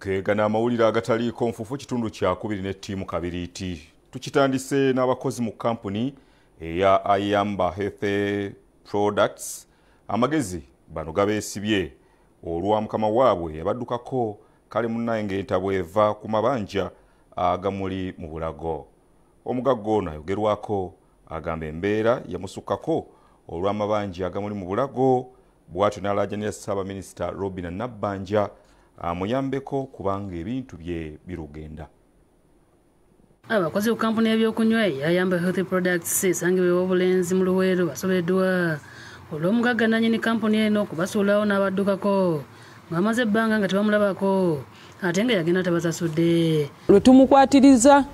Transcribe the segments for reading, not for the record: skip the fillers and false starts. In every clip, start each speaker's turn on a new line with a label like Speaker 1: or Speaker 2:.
Speaker 1: Gegana amawulire agataliiko nfuufu kitundu kyakubiri ne ttiimu Kabiriiti. Tukitandise n'abakozi mu kampuni eya Ayamba Health Products. Amagezi bano gabeesibye olwa mukama waabwe yabaddukako kale munnaye ng'entabwe eva ku mabanja agamuli mu bulago. Omugagga ono ayogerwako agamba embeera yamusukkako olw'amabanja agamuli mu bulago, bw'atyo n'alaajanira Ssaabaminisita Robinah Nabbanja amuyambeko kubanga ebintu bye birugenda.
Speaker 2: Abakozi ku kampuni y'ebyokunywa eya Ayamba Health Products esangibwa Obulenzi mu Luweero basobeddwa olw'omugagga nannyini kampuni eno okubasuulawo n'abaddukako ng'amaze ebbanga nga tebamulabako ate nga yagenda tabasasudde.
Speaker 3: Lwe tumukwatiriza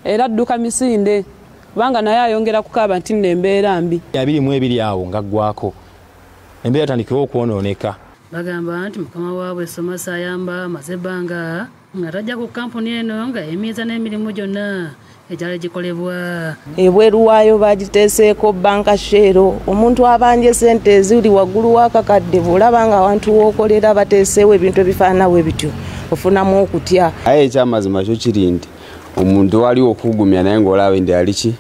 Speaker 3: era adduka misinde kubanga naye ayongera kukaaba nti nno embeera mbi.
Speaker 4: 22 awo nga ggwako embeera etandikewo okwonooneka.
Speaker 2: Bagamba nti mukama waabwe Somasa Ayamba amaze ebbanga nga tajja ku kampuni eno nga yemiza n'emirimu gyonna egyali gikolebwa.
Speaker 5: Ebweru waayo bagiteeseeko banka sheero, omuntu abanja sente eziri waggulu w'akakadde bw'olaba nga awantu w'okolera bateeseewo ebintu ebifaanana bwe bityo ofunamu okutya.
Speaker 6: Aye ekyamazima kyo kiri nti omuntu waliwo okugumya naye ng'olaba nti ali ki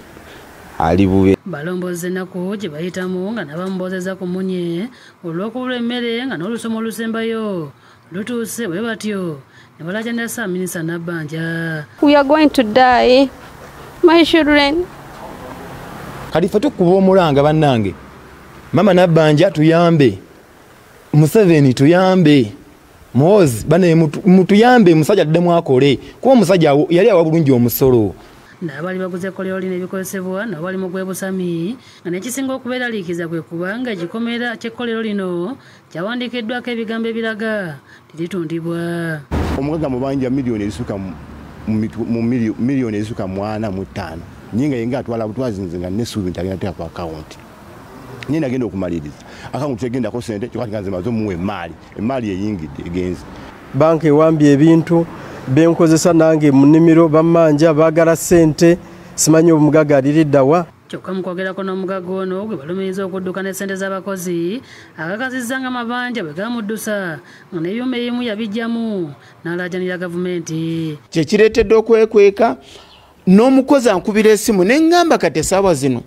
Speaker 6: ali bubi.
Speaker 2: Balomboza ennaku gye bayitamu nga n'abamuboozeza ku munye olw'okubulwa emmere nga n'olusomo olusembayo lutuuse bwe batyo ne balaajanira Ssaabaminisita Nabbanja.
Speaker 7: We are going to die, my children.
Speaker 4: Kati ffe tukuba omulanga bannange, Mama Nabbanja tuyambe, Museveni tuyambe, Muhoozi bane mutuyambe, musajja addemu akole kuba omusajja yali awa bulungi omusolo.
Speaker 2: N'abali baguze ekkolero lino ebikozesebwa nabo bali mu gw'ebusami nga n'ekisinga okubeeraliikiriza kwe kubanga ekikomera ky'ekkolero lino kyawandiikiddwako ebigambo ebiraga teritundibwa.
Speaker 8: Omugagga mubanja miliyoni ezisukka mu miliyoni ezisukka mu 45 naye nga ye atwala butwazi nze nga n'essuubi nti agenda kuteeka ku akawunti. Naye nagenda okumaliriza akawunti tegendako ssente kyokka nga nze maze omuwa emmaali, emmaali eyingidde egenze.
Speaker 9: Banka ewambye ebintu benkozesa nange mu nnimiro bammanja baagala ssente simanyi omugagga aliriddawa.
Speaker 2: Kyokka mu kwogerako n'omugagga ono gwe balumiriza okudduka n'essente z'abakozi akakasizza nga amabanja bwe gamuddusa nga n'ebyuma ebimu yabiggyamu n'alaajanira gavumenti.
Speaker 10: Kye kireetedde okwekweka n'omukozi ankubira essimu ne ŋŋamba kati essaawa zino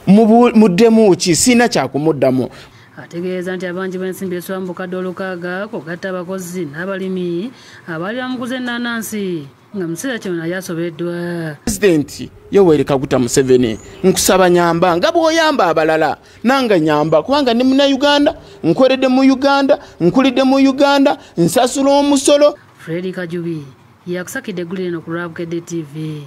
Speaker 10: muddemu ki, sirina kyakumuddamu.
Speaker 2: Ategeeza nti abangi b'ensimbi esoba mu bukadde 6 kugatta abakozi n'abalimi abaali bamuguza ennaanansi nga mu kiseera kino naye asobeddwa.
Speaker 10: Pulezidenti Yoweri Kaguta Museveni, nkusaba nyamba nga bw'oyamba abalala nange nyamba kubanga ndi munnayuganda, nkoledde mu Uganda, nkulidde mu Uganda, nsasula omusolo.
Speaker 2: Fred Kajubi yakusakidde eggulire eno ku lwa Bukedde TV.